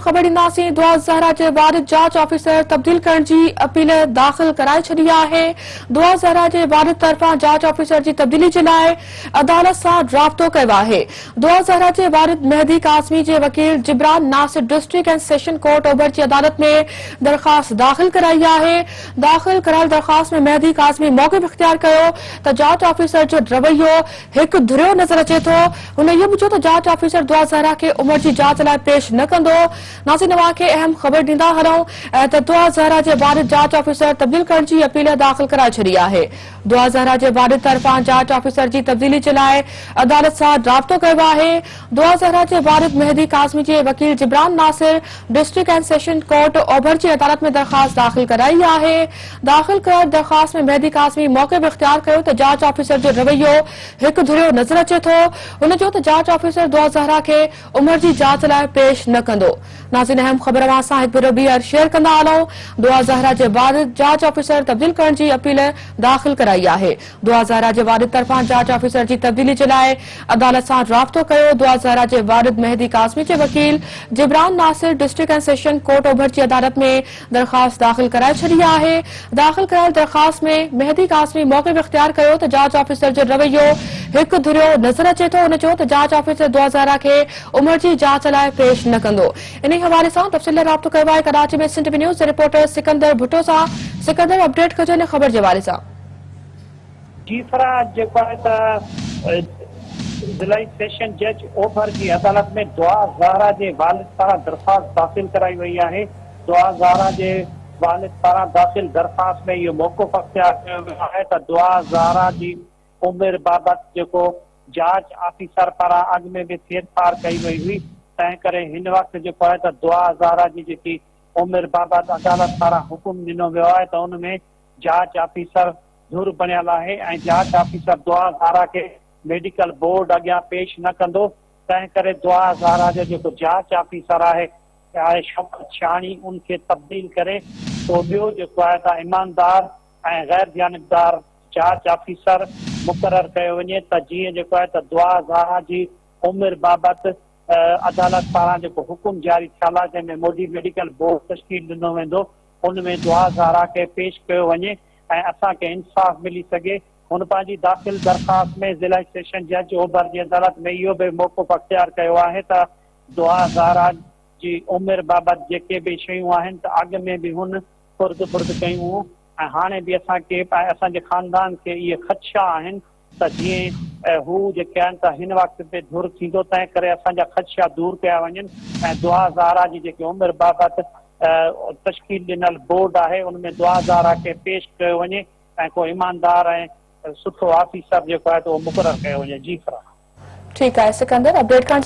خبر ڏينداسين دعا زهرا جي والد جاچ آفيسر تبديل ڪرڻ جي اپيل داخل ڪرائي ڇڏي آهي. دعا زهرا جي والد طرفان جاچ آفيسر جي تبديلي جي لاء عدالت سان رابطو ڪيو آهي. دعا زهرا جي والد مهدي قاسمي جي وڪيل Jibran Nasir district and session court اوڀر جي عدالت ۾ درخواست داخل ڪرائي آهي. داخل ڪرايل درخواست ۾ مهدي قاسمي موقف اختيار ڪيو ته جاچ آفيسر جو رويو هڪ ڌريو نظر اچي ٿو. هن اهو به چيو ته جاچ آفيسر دعا زهرا کي عمر جي جاچ لاء پيش نه ڪندو. ناظرين اوهان کي اهم خبر ڏيندا هلون ته دعا زهرا جي والد جاچ آفيسر تبديل ڪرڻ جي اپيل داخل ڪرائي ڇڏي آهي. دعا زهرا جي والد طرفان جاچ آفيسر جي تبديلي جي لاء عدالت سان رابطو ڪيو آهي. دعا زهرا جي والد مهدي ڪاظمي جي وڪيل Jibran Nasir district and session court اوڀر جي عدالت ۾ درخواست داخل ڪرائي آهي. داخل ڪيل درخواست ۾ مهدي ڪاظمي موقف اختيار ڪيو ته جاچ آفيسر جو رويو هڪ ڌريو نظر اچي ٿو. هن چيو ته جاچ آفيسر دعا زهرا کي عمر جي جاچ لاء پيش نه ڪندو. ناظرين اهم خبر اوهان سان هڪ ڀيرو ٻيهر شيئر ڪندا هلون. دعا زهرا جي والد جاچ آفيسر تبديل ڪرڻ جي اپيل داخل ڪرائي آهي. دعا زهرا جي والد طرفان جاچ آفيسر جي تبديلي جي لاء عدالت سان رابطو ڪيو. دعا زهرا جي والد مهدي ڪاظمي جي وڪيل Jibran Nasir district and session court اوڀر جي عدالت ۾ درخواست داخل ڪرائي ڇڏي آهي. داخل ڪرايل درخواست ۾ مهدي قاسمي موقف اختيار ڪيو ته جاچ آفيسر جو رويو هڪ ڌريو نظر اچي ٿو. هن چيو ته جاچ آفيسر دعا زهرا کي عمر جي جاچ لاء پيش نه ڪندو. انهي حوالي سان تفصيل لاء رابطو ڪيو آهي ڪراچي ۾ سنڌ ٽي وي نيوز جي رپورٽر سڪندر ڀٽو سان. سڪندر اپڊيٽ ڪجو ان خبر جي حوالي سان. جي فرح جيڪو آهي ته ضلعي سيشن جج اوڀر جي عدالت ۾ دعا زهرا جي والد پاران درخواست داخل ڪرائي وئي آهي. دعا زهرا جي والد پاران داخل درخواست ۾ اهو موقف اختيار ڪيو ويو آهي ته دعا زهرا جي عمر بابت جيڪو جاچ آفيسر پاران اڳ ۾ به ڦيرڦار ڪئي وئي هئي تنهن ڪري هن وقت جيڪو آهي ته دعا زهرا جي جيڪي عمر بابت عدالت پاران حڪم ڏنو ويو آهي ته ان ۾ جاچ آفيسر ڌر بڻيل آهي ۽ جاچ آفيسر دعا زهرا کي ميڊيڪل بورڊ اڳيان پيش نه ڪندو تنهن ڪري دعا زهرا جو جيڪو جاچ آفيسر آهي آهي شوڪت شاهاڻي ان کي تبديل ڪري ڪو ٻيو جيڪو آهي ته ايماندار ۽ غير جانبدار جاچ آفيسر مقرر ڪيو وڃي ته جيئن جيڪو آهي ته دعا زهرا جي عمر بابت عدالت پاران جيڪو حڪم جاري ٿيل آهي جنهن ۾ موڊي ميڊيڪل بورڊ تشڪيل ڏنو ويندو ان ۾ دعا زهرا کي پيش ڪيو وڃي ۽ اسان کي انصاف ملي سگهي. هن پنهنجي داخل درخواست ۾ ضلعي سيشن جج اوڀر جي عدالت ۾ اهو به موقف اختيار ڪيو آهي ته دعا زهرا جي عمر بابت جيڪي به شيون آهن ته اڳ ۾ به هن خرد برد ڪيون هيون ۽ هاڻي به اسان کي ۽ اسان جي خاندان کي اهي خدشا آهن ته جيئن هو جيڪي آهن ته هن وقت به ڌر ٿيندو تنهن ڪري اسان جا خدشا دور ڪيا وڃن ۽ دعا زهرا جي جيڪي عمر بابت تشڪيل ڏنل بورڊ آهي ان ۾ دعا زهرا کي پيش ڪيو وڃي ۽ ڪو ايماندار ۽ سٺو آفيسر جيڪو آهي ته اهو مقرر ڪيو وڃي جي فرح. ٺيڪ آهي سڪندر اپڊيٽ ڪرڻ.